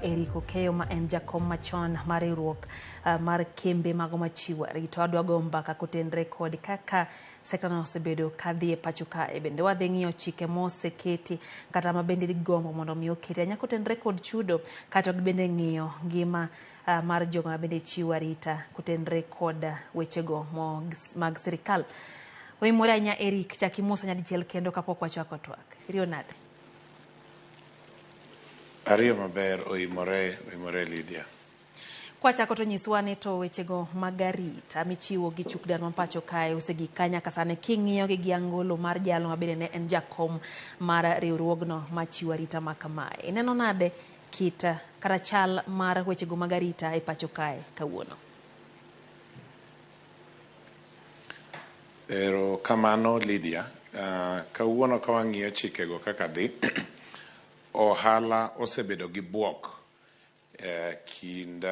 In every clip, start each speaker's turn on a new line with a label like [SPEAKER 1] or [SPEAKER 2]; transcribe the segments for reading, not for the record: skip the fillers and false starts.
[SPEAKER 1] Eric Okeyo ma en jakom machon mar riwruok mar kembe mago machiwo arita. Wadwa go mbaka kotenre kod kaka sekta no osebedo kadhi e pacho kae. Bende wadhi ng'iyo chike moseketi kata ma bende igombo mondo mi oketi ahinya kotenre kod chudo kata bende ng'iyo ngima mar jogo ma bende chiwo arita kotenre kod wechego mag sirikal. Oimore ahinya Eric, chak imosa nyadichiel kendo kapok wachako twak. Iriyo nade?
[SPEAKER 2] Ariyo maber, oimore, oimore Lydia.
[SPEAKER 1] Kwachako to nyiswa ni to wechego mag arita michiwo gi chuk dar ma pacho kae osegik ka nyaka sani king'iyo gi gi angolo mar jalo ma bende ne en jakom mar riwruogno machiwo arita ma kamae. Ineno nade kit kata chal mar wechego mag arita e pacho kae kawuono?
[SPEAKER 2] Ero kamano Lydia. Kawuono ka wang'iyo chikego kaka dhi, ohala osebedo gi buok e kind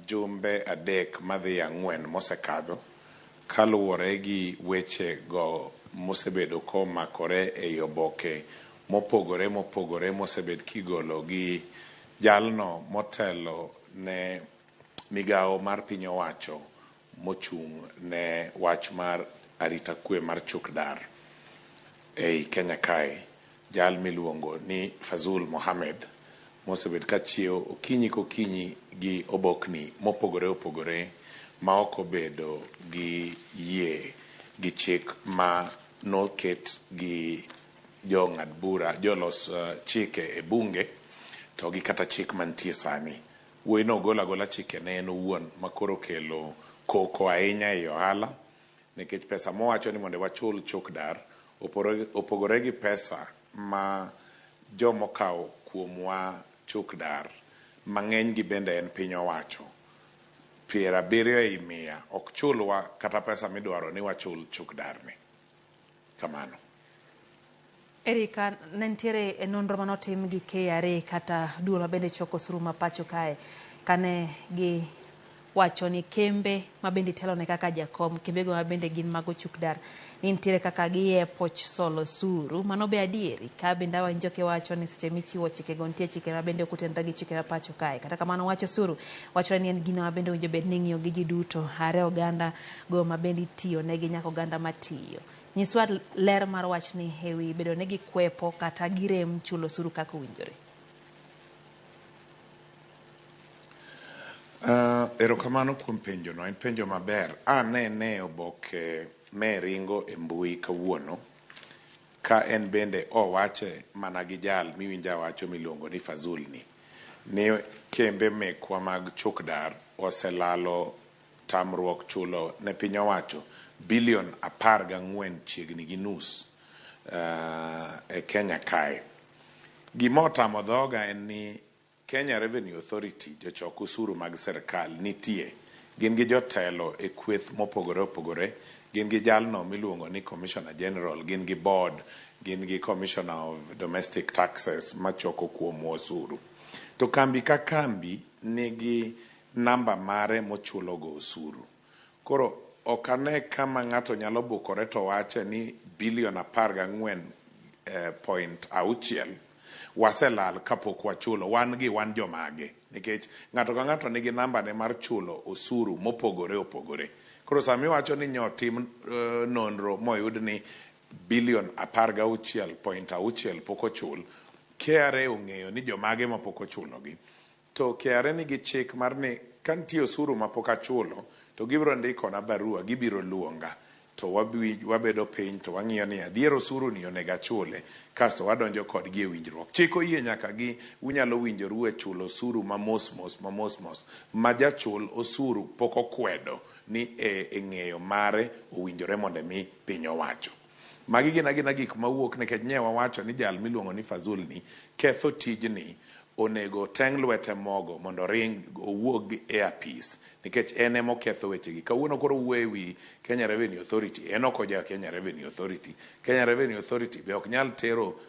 [SPEAKER 2] jumbe 3 madhi 4 mosekadho kaluwore gi weche go mosebedo komakore ei oboke mopogore mopogore mosebed kigolo gi jalno motelo ne migawo mar piny owacho mochung' ne wach mar arita kwe mar chuk dar ei Kenya kae, jal miluongo ni Fazul Mohamed mosebet kachiewo okinyi kokinyi gi obokni mopogore opogore ma ok obedo gi yie gi chik ma noket gi jong'ad bura, jolos chike e bunge to gi kata chik mantie sani. Wuoyi no ogolo agola chike ne en owuon ma koro kelo koko ahinya ei ohala nikech pesa mowacho ni mondo wachul chuk dar opogore gi pesa ma jomokawo kuomwa chuk dar mang'eny gi bende en piny owacho 70 ei 100 ok chulwa kata pesa midwaro ni wachul chuk dar ni. Kamano.
[SPEAKER 1] Erika, ne nitiere e nonro manotim gi KRA kata duol ma bende choko osuru ma pacho kae kane gi wacho ni kembe ma bende itelone kaka jakom, kembego ma bende gin mag ochuk dar, ni nitiere kaka giyepo solo osuru. Mano be adieri? Ka bende awinjo kiwacho ni seche michiwo chikego nitie chike ma bende ok otenre gi chike ma pacho kae. Kata kamano wach osuru wachore ni en gino ma bende owinjo bed ni ing'iyo gi ji duto, are oganda go ma bende itiyo negi nyaka oganda matiyo. Nyiswa ler mar wachni ewi bedo ni gikwepo kata girem chulo osuru kaka owinjore.
[SPEAKER 2] Erokamano kuom penjono, en penjo maber. Anene oboke me ringo e mbui kawuono ka en bende owache mana gi jal miwinjo awacho miluongo ni Fazul ni, ni kembe mekwa mag chuk dar oselalo tamruok chulo ne piny owacho bilion 14 chiegni gi nus e Kenya kae. Gima otamo dhoga en ni Kenya Revenue Authority, jochok osuru mag serikal nitie. Gin gi jotelo e kweth mopogore opogore. Gin gi jalno miluongo ni Commissioner General, gin gi board, gin gi Commissioner of Domestic Taxes machoko kuomwa osuru. To kambi ka kambi nigi namba mare mochulogo osuru. Koro ok ane kama ng'ato nyalo bukore to wache ni bilion 14.6 waselal kapok wachulo. Wan gi wan jomage? Nikech ng'ato ka ng'ato nigi namba ne mar chulo osuru mopogore opogore. Koro sama iwacho ni nyotim nonro moyud ni bilion 16.6 pok ochul, KRA ong'eyo ni jomage mapok ochulogi. To KRA nigi chik mar ni ka nitie osuru mapok achulo to gibiro ndikona barua, gibiro luonga to wabedo piny to wang'iyo ni adier osuru ni onego achule, kasto wadonjo kodgi e winjruok. Chik oyie nyaka gi unyalo winjoru e chulo osuru ma mos mos ma mos mos ma jachul osuru pok okwedo ni e ng'eyo mare owinjore mondo mi piny owacho. Magi gin agina gik mawuok nikech nye wawacho ni jal miluongo ni Fazul ni ketho tijni, onego teng' lwete mogo mondo oring owuog e apis nikech en ema oketho wechegi. Kawuono koro wuoyo e wi Kenya Revenue Authority, en ok oja Kenya Revenue Authority. Kenya Revenue Authority be ok nyal tero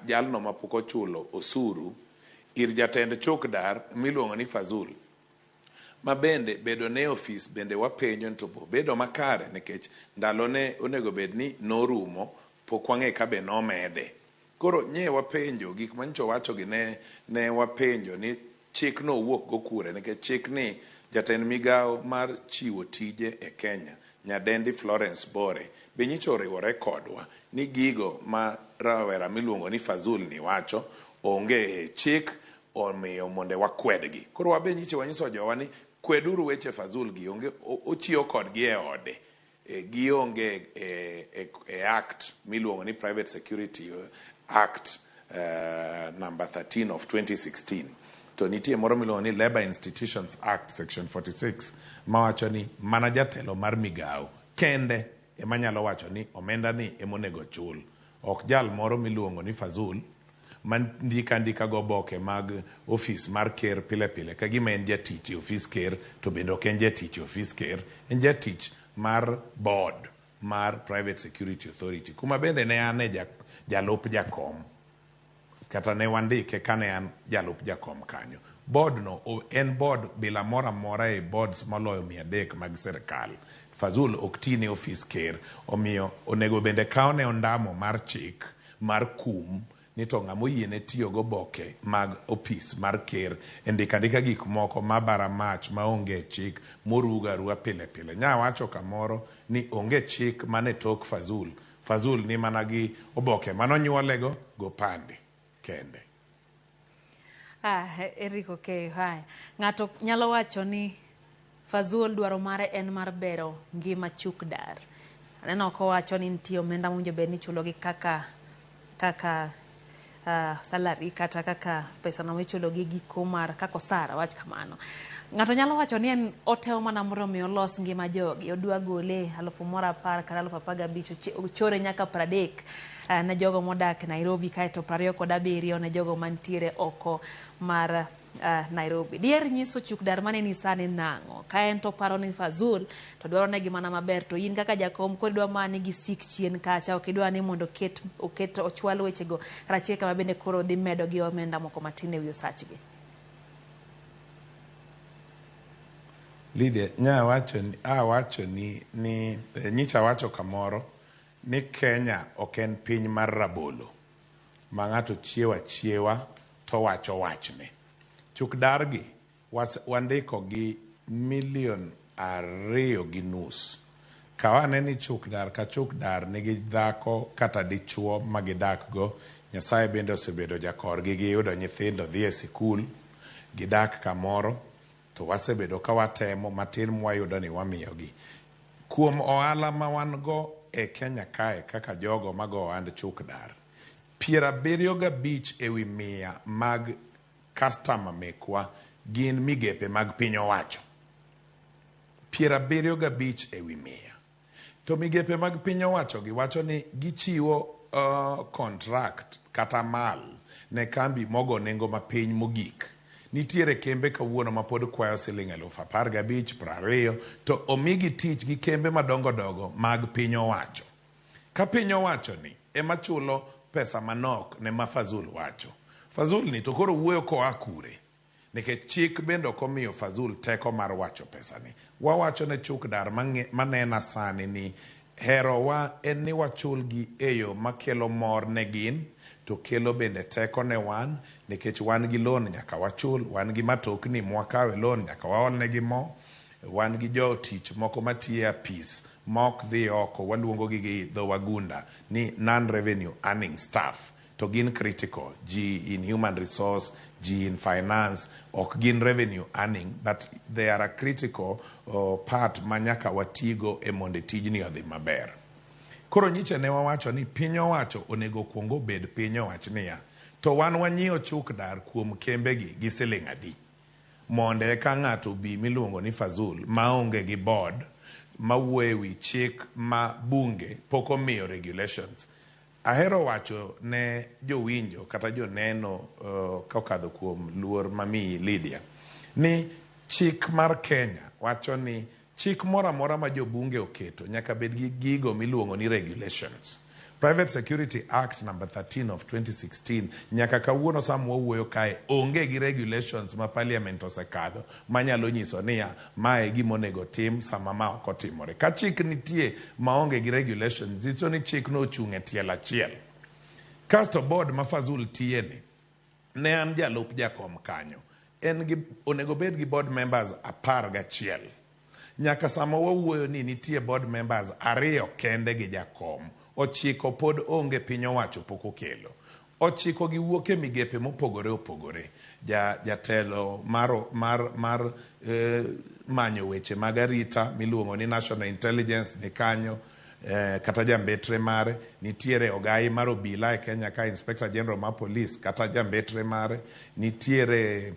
[SPEAKER 2] jalno mapok ochulo osuru ir jatend chuk dar miluongo ni Fazul, ma bende bedo ne ofis bende wapenjo ni to bo bedo makare nikech ndalone onego bed ni norumo, pok wang'e ka be nomede. Koro nye wapenjo gik manyicho wacho gi ne wapenjo ni chikno owuok go kure nikech chik ni jatend migawo mar chiwo tije e Kenya nyadendi Florence Bore be nyicha oriwore kodwa ni gigo ma rawera miluongo ni Fazul ni wacho onge e chik omiyo monde wakwedgi. Koro wabe nyicha wanyiso jowa ni kweduru weche Fazul gi onge ochiwo kodgi e ode. Gionge e act miluongo ni Private Security Act number 13 of 2016. To nitie moro miluongo ni Labour Institutions Act section 46 mawacho ni mana jatelo mar migawo kende ema nyalo wacho ni omenda ni emonego chul. Ok jal moro miluongo ni Fazul ma ndika andika goboke mag ofis mar ker pile pile ka gima en jatich e ofis ker to bende ok en jatich e ofis ker, en jatich mar board mar Private Security Authority kuma bende ne an e jalup jakom kata ne wandike kane an jalup jakom kanyo. Board no en board bila moro amora e boards moloyo 300 mag sirkal. Fazul ok ti ne ofis ker omiyo onego bende kawne ondamo mar chik mar kum ni to ng'ama oyiene tiyo goboke mag opis mar ker e ndiko andika gik moko ma bara mach maonge chik morugo arua pile pile. Nya wacho kamoro ni onge chik mane tok Fazul. Fazul ni mana gi oboke manonyuolego gopande kende.
[SPEAKER 1] Eric Okeyo, haya. Ng'ato nyalo wacho ni Fazul dwaro mare en mar bero ngima chuk dar. Aneno kowacho ni nitie omenda mowinjo bed ni ichulogi kaka salary kata kaka pesa no michulogi giko mar kaka osara wach kamano. Ng'ato nyalo wacho ni en otemo mana mondo mi olos ngima jogi, odwa gole 10,000 kata 15,000 ochore nyaka 30 ne jogo modak Nairobi kaeto 27 ne jogo mantiere oko mar Nairobi. Dier nyiso chuk dar maneni sani nang'o? Ka en to paro ni Fazul to dwaro negi mana maber to in kaka jakom koro idwa mana ni gisik chien kacha ok idwa ni mondo oket ochwal wechego kata chike kama bende koro dhi medo gi omenda moko matin ewi osachgi.
[SPEAKER 2] Lydia, nya wacho ni nyicha wacho kamoro ni Kenya ok en piny mar rabolo ma ng'ato chiewa chiewa to wacho wachne. Chuk dar gi wandiko gi 2.5 million. Kawane ni chuk dar ka chuk dar nigi dhako kata dichuo ma gidak go, Nyasaye bende osebedo jakorgi, giyudo nyithindo dhi e sikul, gidak kamoro, to wasebedo ka watemo matin mwayudo ni wamiyogi. Kuom ohala ma wan go e Kenya kae kaka jogo mago ohand chuk dar, 75% mag customer mekwa gin migepe mag piny owacho. 75%. To migepe mag piny owacho gi wacho ni gichiwo contract kata mal ne kambi mogo nengo mapiny mogik. Nitiere kembe kawuono ma pod kwayo siling 15,000, 20, to omigi tich gi kembe madongo dogo mag piny owacho. Ka piny owacho ni ema chulo pesa manok ne ma Fazul wacho. Fazul ni to koro wuoyo koa kure? Nikech chik bende ok omiyo Fazul teko mar wacho pesa ni. Wawacho ne chuk dar manena sani ni herowa en ni wachulgi e yo makelo mor ne gin, to kelo bende teko ne wan, nikech wan gi loan nyaka wachul, wan gi matokni mwakawe loan nyaka waolnegi mo, wan gi jotich moko matiyo e apis ma ok dhi oko, waluongo gi gi dho wagunda ni non-revenue earning staff. To gin critical, ji in human resource, ji in finance, ok gin revenue earning, but they are a critical part ma nyaka watigo e mondo tijni odhi maber. Koro nyicha ne wawacho ni piny owacho onego kuong obed piny owach niya, to wan wanyiewo chuk dar kuom kembegi gi siling adi? Mondo eka ng'ato obi miluongo ni Fazul maonge gi board mawuoyo ewi chik ma bunge pok omiyo regulations. Ahero wacho ne jowinjo kata joneno kokadho kuom luor mamiyi Lydia ni chik mar Kenya wacho ni chik moro amora ma jobunge oketo nyaka bed gi gigo miluongo ni regulations. Private Security Act number 13 of 2016 nyaka kawuono sama wawuoyo kae onge gi regulations ma parliament osekadho manyalo nyiso niya mae gima onego tim sama ma ok otimore. Ka chik nitie maonge gi regulations, nyiso ni chikno ochung' e tielo achiel. Kasto board ma Fazul tiye ni, ne an jalup jakom kanyo. en gi onego bed gi board members 11. Nyaka sama wawuoyo ni nitie board members 2 kende gi jakom. 9 pod onge, piny owacho pok okelo. 9 gi wuok e migepe mopogore opogore. Jatelo mar manyo weche mag arita miluongo ni National Intelligence ni kanyo, kata jambetre mare. Nitiere ogai mar obila e Kenya ka, Inspector General mar Police, kata jambetre mare. Nitiere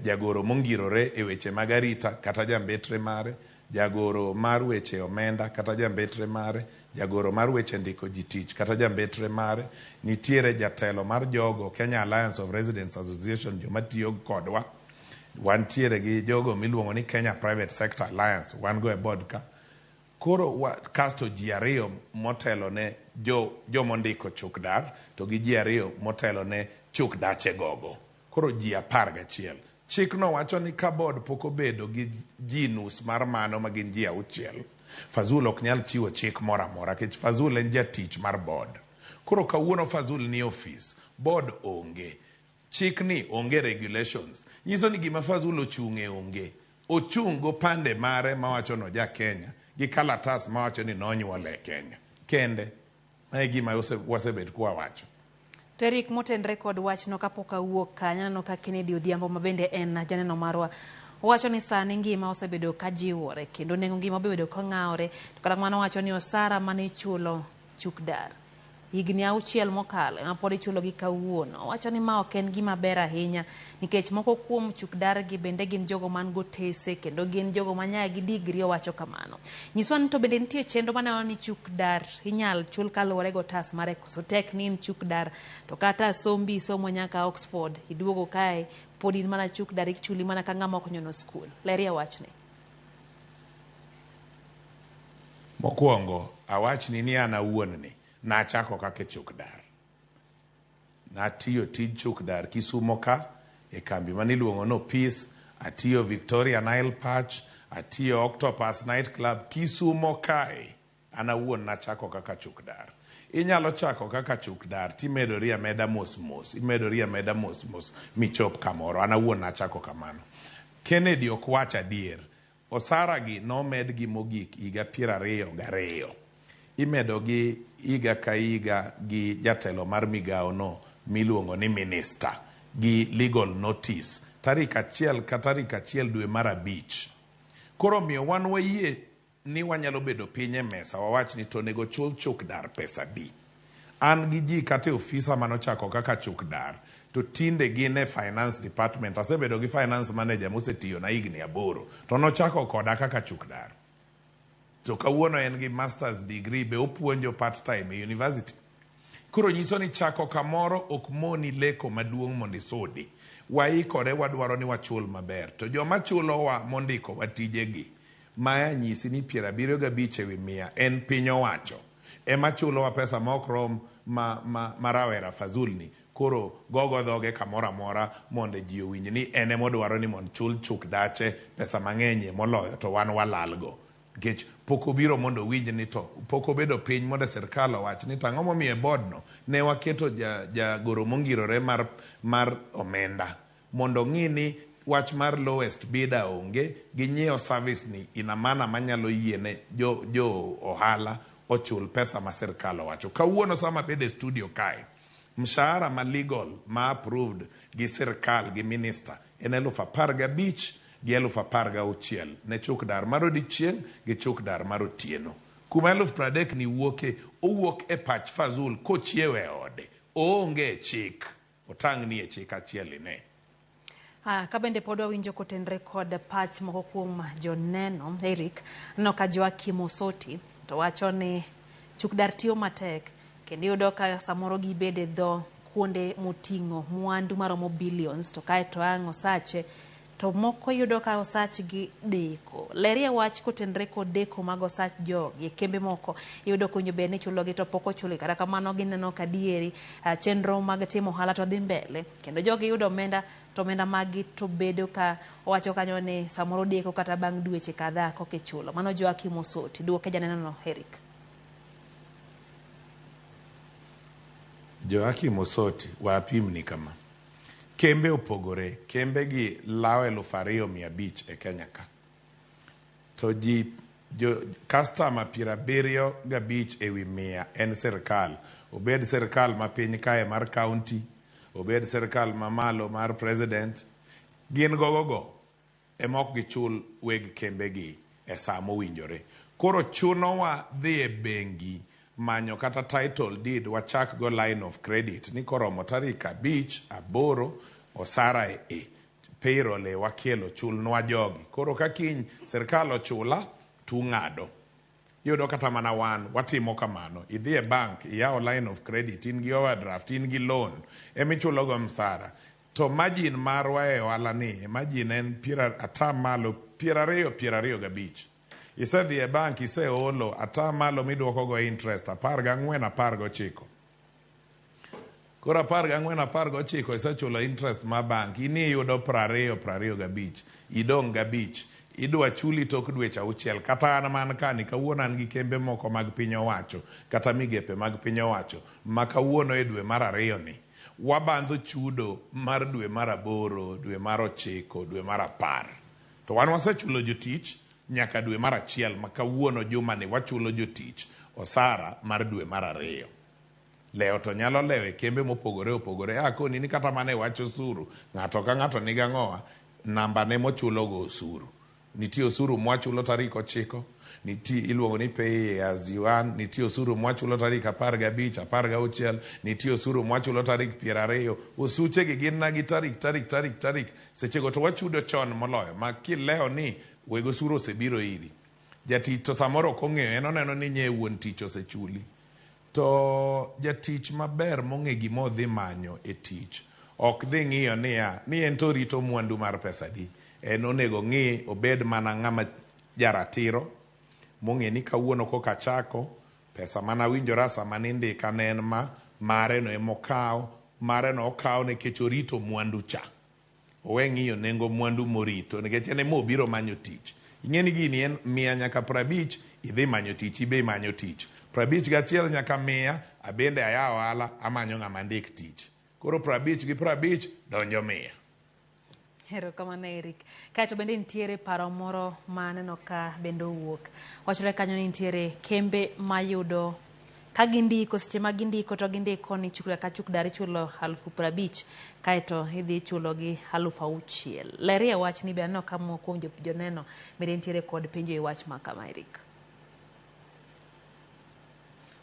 [SPEAKER 2] jagoro mongirore e weche mag arita, kata jambetre mare. Jagoro mar weche omenda, kata jambetre mare. Jagoro mar weche ndiko ji tich, kata jambetre mare. Nitiere jatelo mar jogo Kenya Alliance of Residents Association, joma tiyo kodwa. Wantiere gi jogo miluongo ni Kenya Private Sector Alliance, wan go e board ka. Koro kasto ji 2 motelo ne jomondiko chukdar, to gi ji 2 motelo ne chukdache gogo. Koro ji 11. Chikno wacho ni ka board pok obedo gi ji nus mar mano ma gin ji 6, Fazul ok nyal chiwo chik moro amora, nikech Fazul en jatich mar board. Koro kawuono Fazul ni ofis, board onge. Chikni onge regulations. Nyiso ni gima Fazul ochung'e onge. Ochung' go pande mare mawacho no ja Kenya, gi kalatas mawacho ni nonyuole e Kenya. Kende, ma e gima wasebet kwawacho.
[SPEAKER 1] To Eric, motenre kod wachno kapok awuok kanyo, aneno ka Kennedy Odhiambo ma bende en janeno marwa owacho ni sani ngima osebedo ka jiwore kendo nengo ngima obedo ka ng'awore, to kata kamano owacho ni osara mane ichulo chukdar higni 6 mokalo ema pod ichulo gi kawuono. Owacho ni ma ok en gima ber ahinya nikech moko kuom chukdar gi bende gin jogo man gotese kendo gin jogo manyaka gi digri, owacho kamano. Nyiswa ni to bende nitie chenro maneno ni chukdar inyal chul kaluwore gi otas mare koso tek ni in chukdar to kata sombi isomo nyaka Oxford iduogo kae pod in mana chukdar ichuli mana ka ng'ama ok onyono skul. Lerie wachni.
[SPEAKER 2] Mokwongo awachni ni an awuon ni nachako kaka chukdar. Natiyo tij chukdar Kisumo ka, e kambi maniluongo no Peace, atiyo Victoria Nile Patch, atiyo Octopus Night Club Kisumo kae. An awuon nachako kaka chukdar. Inyalo chako kaka chukdar timedori ameda mos mos, imedori ameda mos mos michop kamoro. An awuon nachako kamano. Kennedy ok wach adier. Osara gi nomed gi mogik higa 22. Imedo gi higa ka higa gi jatelo mar migawo no miluongo ni minister gi legal notice tarik 1 ka tarik 1 dwe mar 5. Koro miyo wan wayie ni wanyalo bedo piny e mesa wawach ni to onego chul chukdar pesa di. An gi ji kata e ofisa manochako kaka chukdar to tinde gin e finance department. Asebedo gi finance manager mosetiyo na higni 8 to nochako koda kaka chukdar. To kawuono en gi master's degree be opuonjo part time e university. Koro nyiso ni chako kamoro ok moni leko maduong' mondo isudi. Waikore wadwaro ni wachul maber. To joma chulowa mondiko wa tijegi, maya nyisi ni 75% en piny owacho. Ema chulowa pesa ma ok rom ma rawera Fazul ni. Koro gogo dhoge kamoro amora mondo ji owinj ni en emodwaro ni mondo chul chukdache pesa mang'eny moloyo to wan walalgo. Nikech pok obiro mondo owinj ni to pok obedo piny mondo sirkal owach ni to ang'o momiyo e board no ne waketo jagoro mongirore mar omenda mondo ong'i ni wach mar lowest bidder onge, ginyiewo service ni in a manner manyalo yiene jo ohala ochul pesa ma sirkal owacho. Kawuono sama abedo e studio kae, mshahara ma legal ma approved gi sirkal gi minister en 15,000 gi 16,000 ne chukdar mar odiechieng' gi chukdar mar otieno. Kuma 30,000 ni wuoke, owuok e pach Fazul kochiewo e ode. Oonge e chik, otang' ni e chik achiel ine.
[SPEAKER 1] Ka bende pod wawinjo kotenre kod pach moko kuom joneno, Eric, aneno ka Joakim Osoti to wacho ni chukdar tiyo matek kendo iyudo ka samoro gibedo e dho kuonde moting'o mwandu maromo billions to kaeto ang' osache to moko yudo ka osachgi deko. Lerie wach kotenre kod deko mag osach jogi e kembe moko iyudo ka owinjo bed ni ichulogi to pok ochulgi. Kata kamano gineno ka adieri chenro mag timo ohala to dhi mbele kendo jogi yudo omenda to omenda maggi to bedo ka owacho kanyo ni samoro deko kata bang' dweche kadhaa koka ichulo. Mano Joakim Osoti. Duoke janeno no Eric.
[SPEAKER 2] Joakim Osoti, wapimni kama. Kembe opogore, kembe gi lawo 2500 e Kenya ka. To ji jo customer 75% en sirkal. Obed sirkal ma piny kae mar county, obed sirkal mamalo mar president, gin gogogo ema ok gichul weg kembegi e saa mowinjore. Koro chunowa dhi e bengi manyo kata title deed wachak go line of credit ni koromo tarik 5, 8 osara e payroll e wakelo chulnwa jogi. Koro ka kiny sirkal ochula tung'ado. Iyudo kata mana wan watimo kamano. Idhi e bank iyawo line of credit, in gi overdraft, in gi loan emichulo go msara. To margin marwa e ohala ni, margin en atamalo 20 25. Isedhi e bank iseolo atamalo miduoko go interest 14 19. Koro 14 19 isechulo interest ma bank, in iyudo 20 25, idong' gabich, idwa chuli tok dweche 6. Kata an man kani kawuono an gi kembe moko mag piny owacho kata migepe mag piny owacho ma kawuono e dwe mar 2 ni wabandho chudo mar dwe mar 8, dwe mar 9, dwe mar 10. To wan wasechulo jotich nyaka dwe mar 1 ma kawuono juma ni wachulo jotich osara mar dwe mar 2. Lewo to nyalo lewo e kembe mopogore opogore. Akoni ni kata mana e wach osuru, ng'ato ka ng'ato niga ng'owa, namba ne mochulo go osuru. Nitie osuru mwachulo tarik 9, nitie iluongo ni pay as you earn, nitie osuru mwachulo tarik 15, 16, nitie osuru mwachulo tarik 20. Osuche gi gin na gi tarik, tarik, tarik, tarik. Sechego to wachudo chon moloyo, ma kilewo ni weg osuru osebiro iri. Jatich to samoro ok ong'eyo, en oneno ni nye wuon tich osechuli. To jatich maber mong'e gima odhi manyo e tich ok dhi ng'iyo niya ni en to orito mwandu mar pesa di. En onego ng'i obed mana ng'ama jaratiro mong'e ni kawuono koka achako pesa manawinjora sama nindika ne en ma mare no emokawo, mare no okawo nikech orito mwandu cha. Owe ng'iyo nengo mwandu morito nikech en ema obiro manyo tich. Ing'e ni gini en 100 nyaka 50 idhi manyo tich, ibe imanyo tich. 51 nyaka 100 abende ayawo ohala amanyo ng'ama ndik tich. Koro 50 gi 50 donjo 100.
[SPEAKER 1] Erokamano Eric. Kaeto bende nitiere paro moro ma aneno ka bende owuok. Wachore kanyo ni nitiere kembe mayudo ka gindiko, seche ma gindiko to gindiko ni chukla ka chukdar ichulo 50,000 kaeto idhi ichulo gi 6,000. Lerie wach ni be aneno ka moko kuom joneno bende nitiere kod penjo e wach ma kama Eric.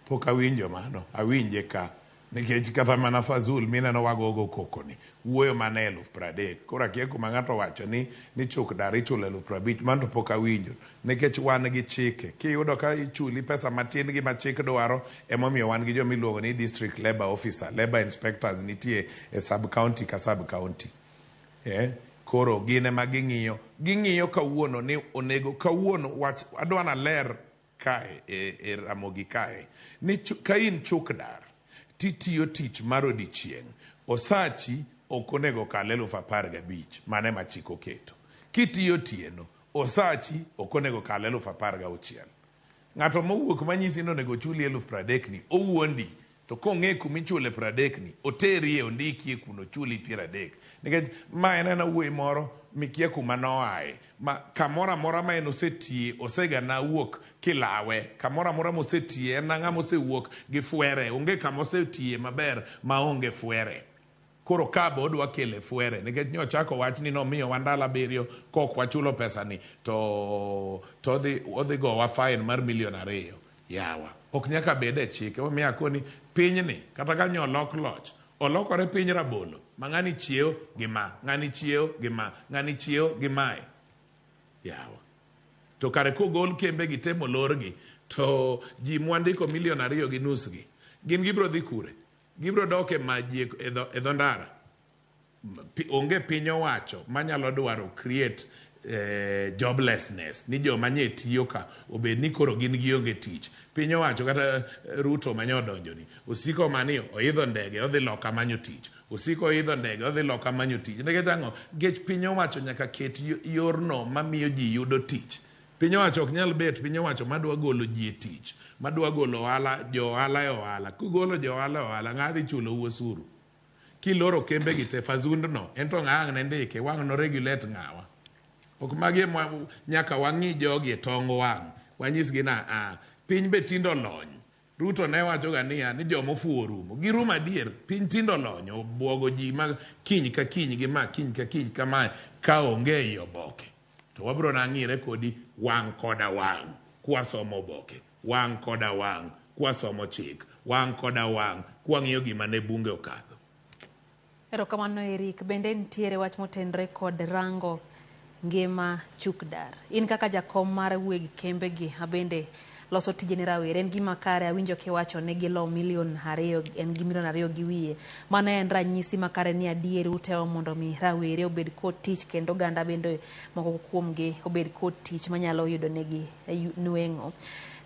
[SPEAKER 2] Pok awinjo mano, awinje ka. Nikech kata mana Fazul mineno wagogo koko ni wuoyo mana 30,000. Koro akia kuma ng'ato wacho ni chuk dar ichulo 50,000, mano to pok awinjo. Nikech wan gi chike. Kiyudo ka ichuli pesa matin gi ma chik dwaro, emomiyo wan gi joma iluongo ni district labor officer, labor inspectors nitie e sub county ka sub county. Koro gin ema ging'iyo. Ging'iyo kawuono ni onego kawuono wach adwa naler kae e Ramogi kae ni ka in chuk dar titiyo tich mar odiechieng', osachi ok onego kal 15,000, mano ema chik oketo. Kitiyo otieno, osachi ok onego kal 16,000. Ng'ato mowuok manyisi ni onego chuli 30,000 ni, owuondi. To kong'e kumichule 30 ni, oterie ondikie kuno chuli 30. Nikech ma en ena wuoyi moro mikia kuma noaye. Ma kamoro amora ma en osetie, osega na wuok kilawe. Kamoro amora mosetie, en ng'ama osewuok gi fwere. Onge kama osetie maber ma onge fwere. Koro ka be odwa kele fwere, nikech nyochako wach ni nomiyowa ndalo 7 kok wachulo pesa ni, to odhi gowa fine mar 2 million. Yawa, ok nyaka bed e chik. Emomiyo akoni pinyni, kata ka nyo olok loch, olokore piny rabolo, ma ng'ani chiewo gi ma, ng'ani chiewo gi ma, ng'ani chiewo gi mae. Yawa. To kare kogol kembe gi te molorgi, to ji mwandiko 2.5 million gi, gin gibiro dhi kure? Gibiro dok e maji e dho ndara. Onge piny owacho manyalo dwaro create joblessness ni joma nye tiyo ka obed ni koro gin gionge tich. Piny owacho kata Ruto manye odonjo ni osiko mani oidho ndege odhi loka manyo tich, osiko oidho ndege odhi loka manyo tich. Nikech ang'o? Nikech piny owacho nyaka ket yorno mamiyo ji yudo tich. Piny owacho ok nyal bet piny owacho madwa golo ji e tich, madwa golo ohala, jo ohala e ohala. Kugolo jo ohala e ohala, ng'a dhi chulo osuru?
[SPEAKER 3] Kiloro kembe gi te fazundno, en to ng'a ang' ne ndike, wang' no regulate ng'awa. Ok magi ema nyaka wang'i jogi e tong wang'. Wanyisgi na a piny be tindo lony. Ruto ne wacho ga niya ni joma ofuwo orumo. Girumo adier. Piny tindo olony. Obuogo ji ma kiny ka kiny gi ma kiny ka kiny kamae ka onge ei oboke. To wabiro na ng'ire kodi wang' koda wang' kwasomo oboke. Wang' koda wang' kwasomo chik. Wang' koda wang' kwang'iyo gima ne bunge okadho.
[SPEAKER 1] Erokamano Eric. Bende nitiere wach motenre kod rango ngima chukdar. In kaka jakom mar weg kembe gi bende loso tije ne rawere en gima kare awinjo kiwacho ni gilo milion 2 en gi milion 2 gi wiye. Mano en ranyisi makare ni adier utemo mondo mi rawere obed kod tich kendo oganda bende moko kuomgi obed kod tich manyalo yudo negi nweng'o.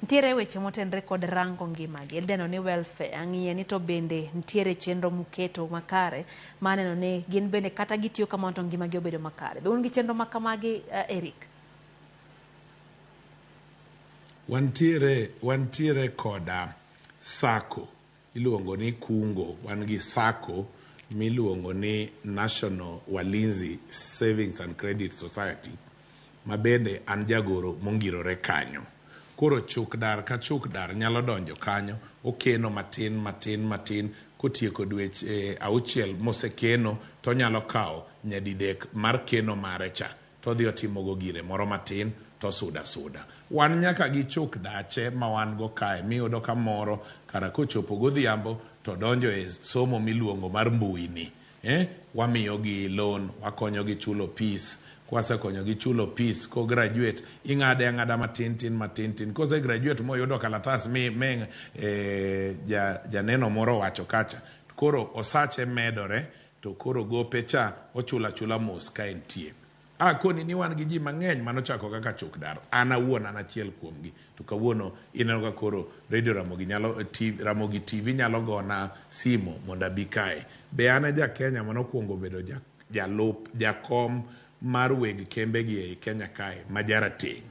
[SPEAKER 1] Nitiere weche motenre kod rango ngimagi, idendo ni welfare, ang'iye ni to bende nitiere chenro muketo makare maneno ni gin bende kata gitiyo kamano to ngimagi obedo makare. Be un gi chenro makamagi Eric?
[SPEAKER 3] Wantiere koda SACCO iluongo ni Kungo. Wan gi SACCO miluongo ni National Walinzi Savings and Credit Society ma bende an jagoro mongirore kanyo. Koro chuk dar ka chuk dar nyalo donjo kanyo, okeno matin matin matin, kotieko dweche 6 mosekeno to onyalo kawo nyadidek mar keno mare cha to odhi otimogo gire moro matin to suda suda. Wan nyaka gi chuk dache ma wan go kae miyudo ka moro kara kochopo godhiambo to donjo e somo miluongo mar mbui ni. Wamiyogi loan, wakonyogi chulo fees. Kwasekonyogi chulo fees, ko graduate, ing'ade ang'ada matin tin matin tin. Kose graduate moyudo kalatas mi janeno moro owacho kacha. Koro osache medore to koro gope cha ochulo achula mos ka entie. Akoni ni wan gi ji mang'eny manochako kaka chuk dar. An awuon an achiel kuomgi. To kawuono ineno ka koro Radio Ramogi nyalo TV, Ramogi TV nyalo gona simo mondo abi kae. Be an e ja Kenya manokwongo bedo jalup jakom mar weg kembe gi ei Kenya kae ma jarateng'.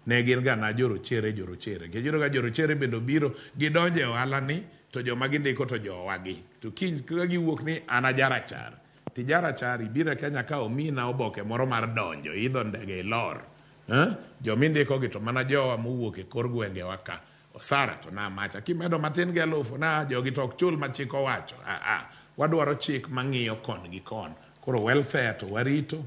[SPEAKER 3] Ne gin ga na jorochere jorochere. Nikech iyudo ka jorochere bende obiro gidonjo e ohala ni to joma gindiko to jowagi. To kiny ka giwuok ni an a jarachar. Tijarachar ibiro e Kenya ka omiyi na oboke moro mar donjo, iidho ndege ilor. Joma indiko gi to mana jowa mowuok e kor gwengewa ka. Osara to na macha. Kimedo matin gi 1000 na jogi to ok chul ma chik owacho. Wadwaro chik mang'iyo kon gi kon. Koro welfare to warito.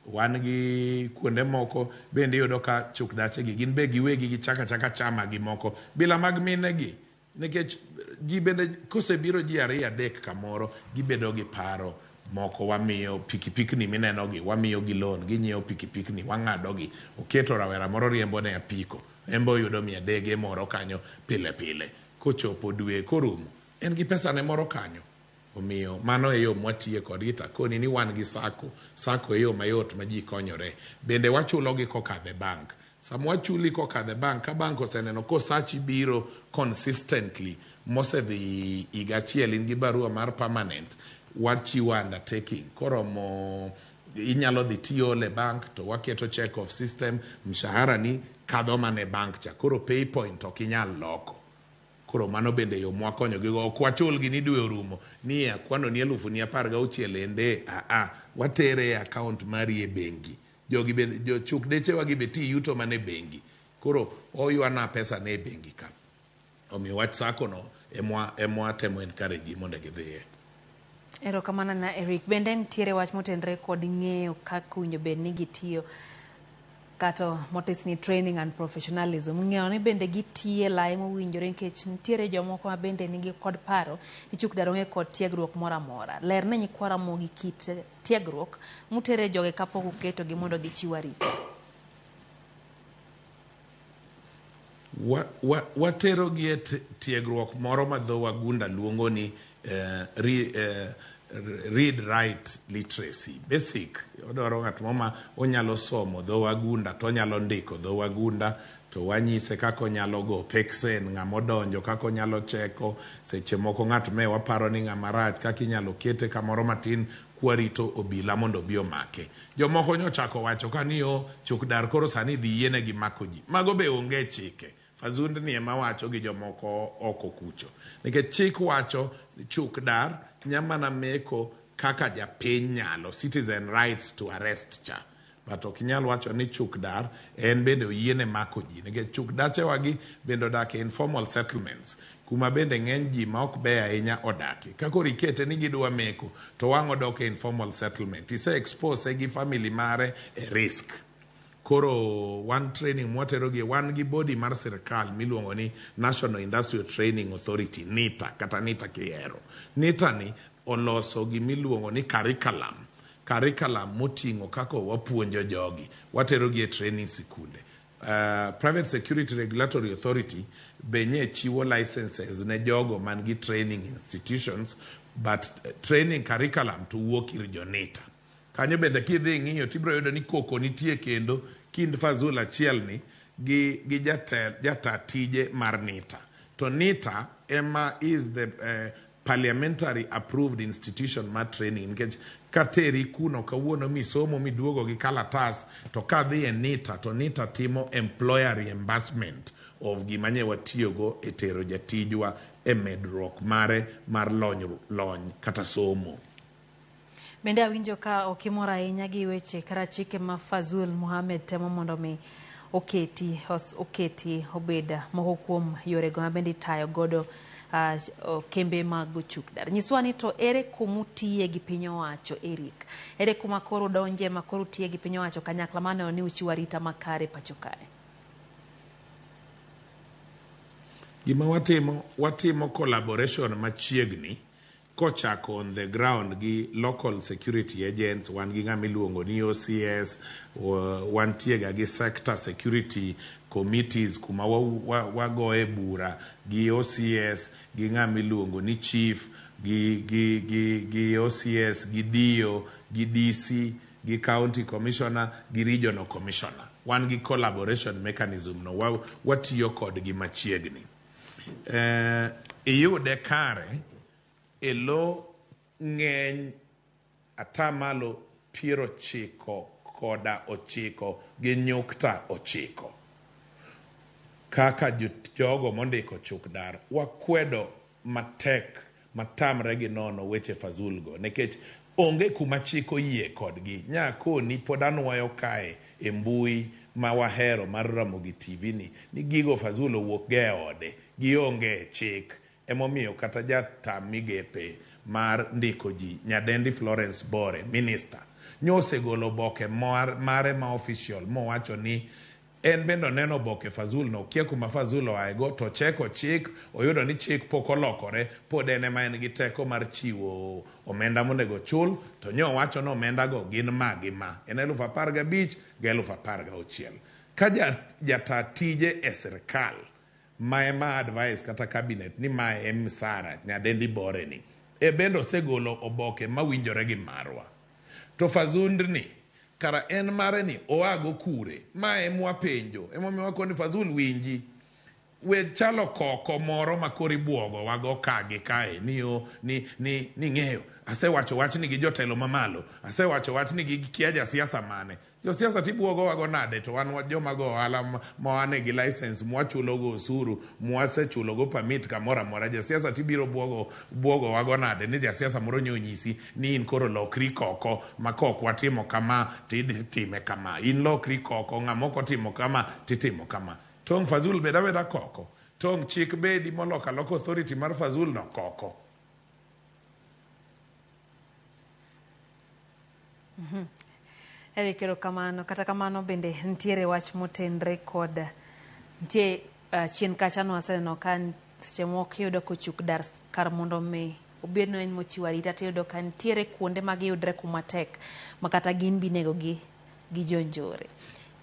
[SPEAKER 3] Wan gi kuonde moko bende iyudo ka chuk dache gi gin be giwegi gichako achaka chama gi moko bila mag mine gi. Nikech ji bende kosebiro ji 2 3 kamoro gibedo gi paro moko. Wamiyo pikipikni mineno gi, wamiyo gi loan, ginyiewo pikipikni, wang'ado gi. Oketo rawera moro riembo ne apiko, en be oyudo 300 moro kanyo pile pile. Kochopo dwe korumo, en gi pesa ne moro kanyo. Omiyo mano e yo mwatiye kodgi. Takoni ni wan gi SACCO. SACCO e yo mayot ma ji konyore. Bende wachulogi kokadho e bank. Sama wachuli kokadho e bank, ka bank oseneno kosachi biro consistently, mosedhi higa achiel in gi barua mar permanent, wachiwo undertaking. Koromo inyalo dhi tiole bank to waketo check off system, mshahara ni kadho mana e bank cha. Koro pay point ok inyal loko. Koro mano bende yo mwakonyogigo. Ok wachulgi ni dwe orumo ni akwano ni 16,000 ende. Watere e account mari e bengi. Jogi bende, jochuk dechewa gi be ti yuto mana e bengi. Koro oywana pesa ne e bengi ka. Omiyo wach SACCO no emwa temo encourage gi mondo gidhiye.
[SPEAKER 1] Erokamano na Eric. Bende nitiere wach motenre kod ng'eyo kaka owinjo bed ni gitiyo kata motis ni training and professionalism. Ng'eyo ni bende gitiye lai mowinjore nikech nitiere jomoko ma bende nigi kod paro ni chuk dar onge kod tiegruok moro amora. Ler ne nyikwa Ramogi kit tiegruok mutere joge kapok uketogi mondo gichiw arita.
[SPEAKER 3] Watero gi e tiegruok moro ma dho wagunda luongo ni read write literacy basic. Odwaro ng'at moro ma onyalo somo dho wagunda to onyalo ndiko dho wagunda, to wanyise kaka onyalo go peksen, ng'ama odonjo kaka onyalo cheko. Seche moko ng'at me waparo ni ng'ama rach, kaka inyalo kete kamoro matin kwarito obila mondo obi omake. Jomoko nyochako wacho ka ni o chuk dar koro sani dhi yienegi mako ji. Mago be onge chike. Fazundni ema wacho gi jomoko oko kucho. Nikech chik wacho chuk dar nyamana meko kaka japiny nyalo, citizen rights to arrest cha. But ok inyal wacho ni chuk dar en bende oyiene mako ji nikech chuk dachewagi bende odak e informal settlements kuma bende ng'eny ji ma ok beyo ahinya odakie. Ka koro ikete ni gidwa meko to wang' odok e informal settlement, ise expose gi family mare e risk. Koro wan training mwaterogie, wan gi body mar sirkal miluongo ni National Industrial Training Authority, NITA, kata NITA kihero. NITA ni oloso gimiluongo ni curriculum, curriculum moting'o kaka wapuonjo jogi, waterogi e training sikunde. Private Security Regulatory Authority be nye chiwo licenses ne jogo man gi training institutions, but training curriculum to wuok ir jo NITA. Kanyo bende kidhi ing'iyo tibiro yudo ni koko nitie kendo kind Fazul achiel ni gi jata tije mar NITA. To NITA ema is the parliamentary approved institution mar training, nikech kateri kuno kawuono misomo miduogo gi kalatas to kadhi e NITA to NITA timo employer reimbursement of gima nye watiyogo e tero jatijwa e medruok mare mar lony kata somo.
[SPEAKER 1] Bende awinjo ka ok imor ahinya gi weche kata chike ma Fazul Mohamed temo mondo mi oketi obed moko kuom yorego ma bende itayo godo kembe mag chuk dar. Nyiswa ni to ere kumutiye gi piny owacho, Eric? Ere kuma koro donje ma koro utiye gi piny owacho kanyakla maneno ni uchiwo arita makare pacho kae?
[SPEAKER 3] Gima watimo collaboration machiegni kochako on the ground gi local security agents. Wan gi ng'ama iluongo ni OCS, wantie ga gi sector security committees kuma wagoye bura gi OCS, gi ng'ama iluongo ni chief, gi OCS, gi DO, gi DC, gi county commissioner, gi regional commissioner. Wan gi collaboration mechanism no, watiyo kodgi machiegni. Iyude kare e lo ng'eny atamalo 99.9 kaka jogo mondiko chuk dar wakwedo matek matamre gi nono weche Fazul go, nikech onge kuma chik oyie kodgi. Nyakoni pod anwoyo kae e mbui ma wahero mar Ramogi TV ni gigo Fazul owuok go e ode, gionge e chik. Emomiyo kata jata migepe mar ndiko ji Nyadendi Florence Bore, minister, nyosegolo oboke mare ma official mowacho ni en bende oneno oboke Fazul no, okia kuma Fazul oaego, to cheko chik, oyudo ni chik pok olokore, pod en ema en gi teko mar chiwo omenda monego chul, to nyo owacho ni omenda go gin ma gi ma, en 15,000 gi 16,000. Ka jata tije e sirkal ma ema advice kata cabinet ni ma e msara Nyadendi Bore ni, e bende osegolo oboke mawinjore gi marwa. To Fazundni kara en mare ni oago kure? Ma emwa penjo. Emomiyo wakoni Fazul winji, we chalo koko moro ma koro ibuogo wago ka gi kae ni o, ni, ni, ni ng'eyo. Asewacho wachni gi jotelo mamalo, asewacho wachni gi kia jasiasa mane. Josiasa tibuogo wago nade to wan joma go ohala ma wane gi license mwachulogo osuru, mwasechulogo permit kamoro amora. Jasiasa tibiro buogo wago nade ni jasiasa moro nyo onyisi ni in koro lokri koko ma kok watimo kama titime kama. In lokri koko, ng'ama ok otimo kama titimo kama. Tong' Fazul bed abeda koko. Tong' chik bedi moloko aloka authority mar Fazul no koko.
[SPEAKER 1] Eric, erokamano. Kata kamano bende nitiere wach motenre kod nitie chien kacha nwaseneno ka seche moko iyudo kochuk dar kar mondo mi obed no en mochiwo arita, tiyudo ka nitiere kuonde ma giyudre kuma tek ma kata gin binegogi gi jonjore.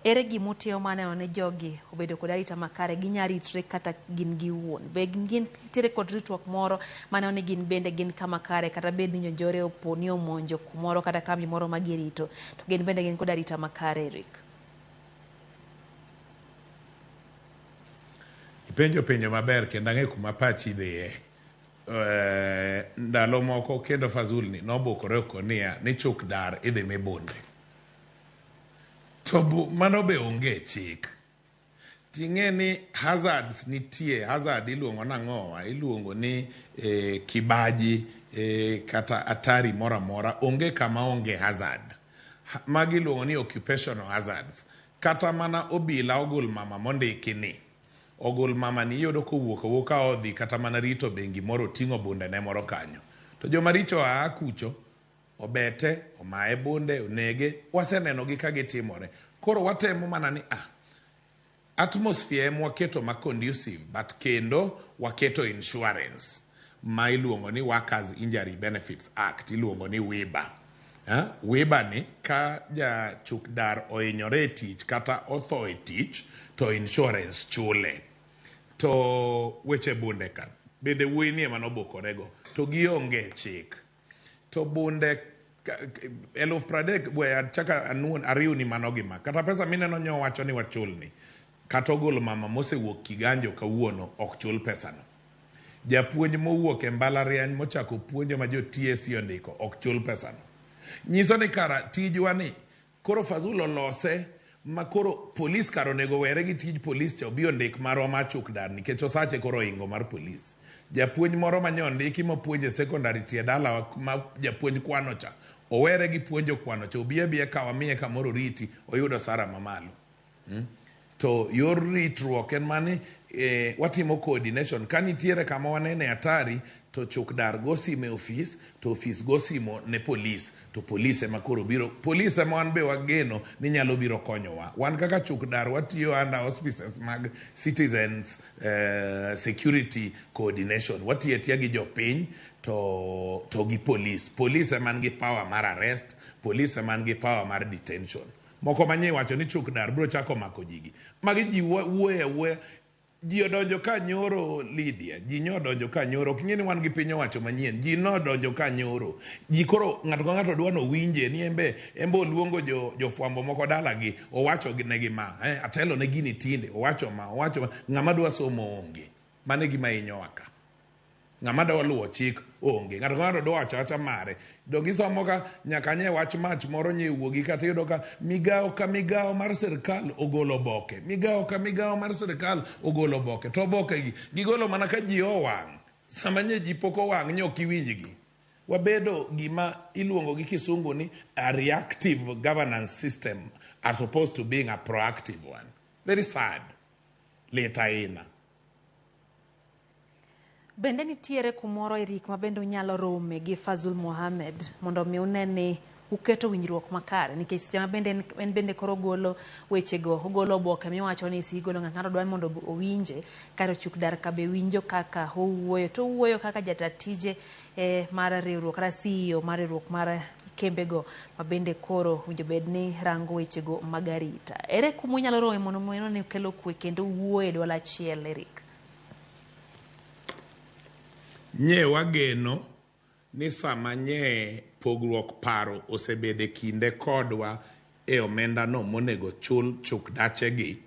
[SPEAKER 1] Ere gimutimo maneno ni jogi obedo kod arita makare, ginya ritre kata gin giwuon? Be gintiere kod ritruok moro maneno ni gin bende gin kama kare, kata bed ni jonjore opo ni omonjo kumoro kata kambi moro ma girito, to gin bende gin kod arita makare, Eric?
[SPEAKER 3] Ipenjo penjo maber kendo ang'e kuma pachi dhiye. Ndalo moko kendo Fazul ni nobukore oko niya ni chuk dar idhi mibunde. To mano be onge chik. Ting'e ni hazards nitie. Hazard iluongo nang'owa? Iluongo ni kibaji kata atari moro amora, onge kama onge hazard. Magi iluongo ni occupational hazards. Kata mana obila ogul mama mondiki ni. Ogul mama ni iyudo kowuok awuoka odhi kata mana rito bengi moro oting'o bunde ne moro kanyo. To joma richo aa kucho, obete, omaye bunde, onege, waseneno gi ka gitimore. Koro watemo mana ni atmosphere ema waketo ma conducive, but kendo waketo insurance ma iluongo ni Workers Injury Benefits Act, iluongo ni WIBA. WIBA ni ka jachuk dar ohinyore e tich kata otho e tich to insurance chule. To weche bunde ka bende wuoyi ni ema nobukorego to gionge chik. To bunde 30,000 we achaka anuon ariwni mano gi ma. Kata pesa mineno nyo wacho ni wachulni. Kata ogol mama mosewuok Kiganjo kawuono ok chul pesano. Japuonj mowuok e mbalariany mochako puonjo ma jo TSC ondiko ok chul pesano. Nyiso ni kara tijwa ni koro Fazul olose ma koro polis kar onego were gi tij polis cha obi ondik marwa mar chuk dar nikech osache koro oingo mar polis. Japuonj moro ma nyondiki mapuonjo e secondary tie dalawa ma japuonj kwano cha owere gi puonjo kwano cha obi abiya ka wamiye kamoro oriti oyud osara mamalo. To yor ritruok en mani watimo coordination. Ka nitiere kama wanene hatari to chuk dar go simo e ofis to ofis go simo ne polis to polis ema koro biro. Polis ema wan be wageno ni nyalo biro konyowa. Wan kaka chuk dar watiyo under auspices mag Citizens Security Coordination. Watiyo atiya gi jopiny to gi polis. Polis ema nigi power mar arrest, polis ema nigi power mar detention. Moko manye wacho ni chuk dar biro chako mako jigi. Magi ji wuoye awuoya. Ji odonjo ka nyoro Lydia, ji nyo odonjo ka nyoro. Ok ing'e ni wan gi piny owacho manyien. Ji nodonjo ka nyoro. Ji koro ng'ato ka ng'ato dwa nowinje ni embe oluongo jofwambo moko dalagi owacho negi ma. Atelo ne gini tinde owacho ma, owacho ma. Ng'ama dwa somo onge. Mano e gima hinyowa ka. Ng'ama dwa luwo chik onge. Ng'ato ka ng'ato dwa wacho awacha mare. Donge isomo ka nyaka nye wach mach moro nye wuogi kata iyudo ka migawo ka migawo mar sirkal ogolo oboke. Migawo ka migawo mar sirkal ogolo oboke. To oboke gi gigolo mana ka ji owang'. Sama nye ji pok owang' nye ok iwinjgi. Wabedo gima iluongo gi kisungu ni a reactive governance system as opposed to being a proactive one. Very sad. Lit ahinya.
[SPEAKER 1] Bende nitiere kumoro Eric ma bende unyalo rome gi Fazul Mohamed mondo mi une ni uketo winjruok makare nikech seche ma bende en bende koro ogolo wechego ogolo oboke miwacho ni sigolo ng'ato dwa mondo owinje kar ochuk dar ka be winjo kaka owuoyo to owuoyo kaka jata tije mar riwruok kata CEO mar riwruok mar kembego ma bende koro winjo bed ni rango wechego mag arita. Ere kuma unyalo rome mondo mi ni ukelo kwe kendo uwuoyo e duol achiel Eric?
[SPEAKER 3] Nye wageno ni sama nye pogruok paro osebedo e kinde kodwa e omenda no monego chul chuk dachegi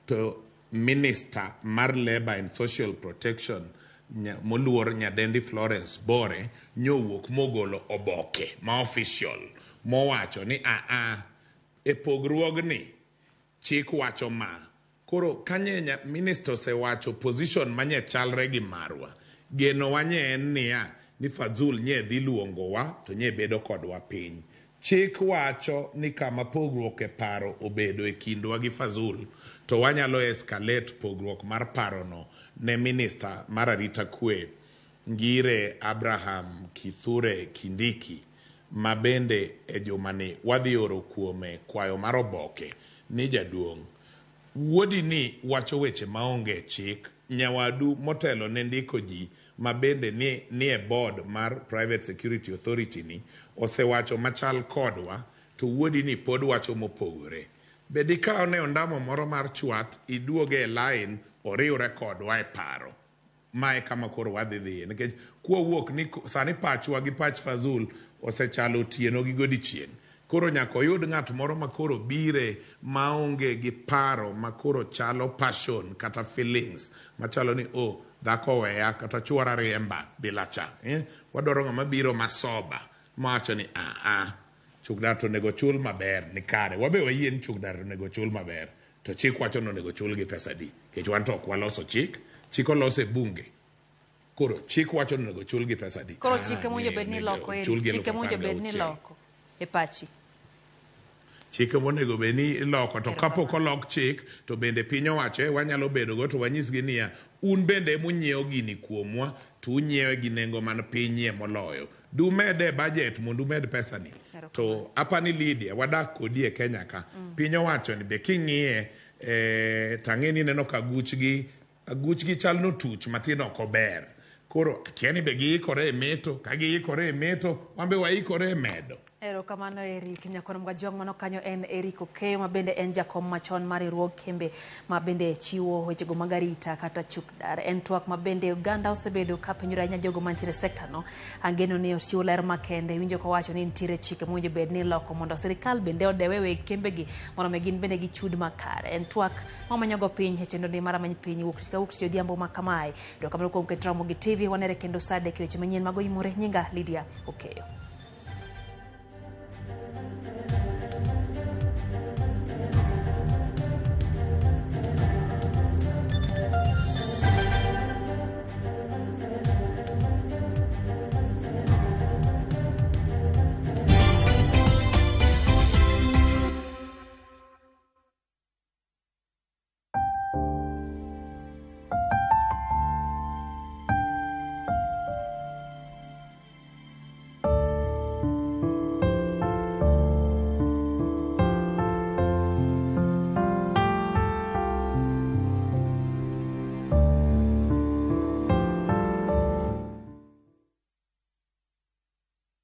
[SPEAKER 3] to Minister mar Labour and Social Protection moluor Nyadendi Florence Bore nyowuok mogolo oboke ma official mowacho ni e pogruogni chik wacho ma. Koro kanye minister osewacho position manye chalre gi marwa. Geno wanye en niya ni Fazul nye dhi luongowa to nye bedo kodwa piny. Chik wacho ni kama pogruok e paro obedo e kindwa gi Fazul to wanyalo escalate pogruok mar parono ne minister mar arita kwe Ngire Abraham Kithure Kindiki ma bende e jumani wadhi oro kuome kwayo mar oboke ni jaduong' wuodi ni wacho weche maonge chik nyawadu motelo ne ndiko ji ma bende ni e board mar Private Security Authority ni osewacho machal kodwa to wuodi ni pod wacho mopogore. Be dikaw ne ondamo moro mar chwat iduoge e line oriwre kodwa e paro. Mae kama koro wadhi dhiye nikech kwawuok ni sani pachwa gi pach Fazul osechalo otieno gi godiechieng'. Koro nyaka oyud ng'at moro ma koro bire maonge gi paro ma koro chalo passion kata feelings machalo ni oh dhako oweya kata chuora riemba bila cha. Wadwaro ng'ama biro masoba mawacho ni chuk dar to onego chul maber ni kare. Wabe wayie ni chuk dar onego chul maber. To chik wacho ni onego chul gi pesa di. Nikech wan to ok waloso chik, chik olos e bunge. Koro chik wacho ni onego chulgi pesa adi?
[SPEAKER 1] Koro
[SPEAKER 3] Ah,
[SPEAKER 1] chike mowinjo bed ni
[SPEAKER 3] onego
[SPEAKER 1] iloko Eric,
[SPEAKER 3] chulgi
[SPEAKER 1] chike
[SPEAKER 3] elufu
[SPEAKER 1] mowinjo
[SPEAKER 3] apar
[SPEAKER 1] bed ni
[SPEAKER 3] gauchiel.
[SPEAKER 1] iloko e pachi.
[SPEAKER 3] Chike monego bed ni iloko to kapok
[SPEAKER 1] Erokamano.
[SPEAKER 3] olok chik to bende piny owacho e wanyalo bedo go to wanyisgi niya un bende emunyiewo gini kuomwa to unyiewe gi nengo man pinyie moloyo. Dumede e budget mondo umed pesa ni. To apani Lydia wadak kodi e Kenya ka. Piny owacho ni be king'iye eh, tang'e ni ineno ka aguchgi aguchgi chal notuch matin ok ober. Koro akia ni be giikore e meto, ka giikore e meto, wan be waikore e medo.
[SPEAKER 1] Erokamano Eric. Nyakono Mgajwang' mano kanyo en Eric Okeyo ma bende en jakom machon mar riwruog kembe ma bende chiwo wechego mag arita kata chuk dar. En twak ma bende oganda osebedo ka penjore ahinya jogo mantiere e sekta no. Ageno ni ochiwo ler makende. Winjo kowacho ni nitiere chike mowinjo bed ni iloko mondo sirikal bende odewe weg kembegi mondo mi gin bende gichud makare. En twak ma wamenyogo piny e chenro ni mar Amany Piny wuok tich ka wuok tich odhiambo ma kamae. Erokamano kuom keto Ramogi TV. Wanere kendo saa adek e weche manyien mago imore. Nyinga Lydia Okeyo.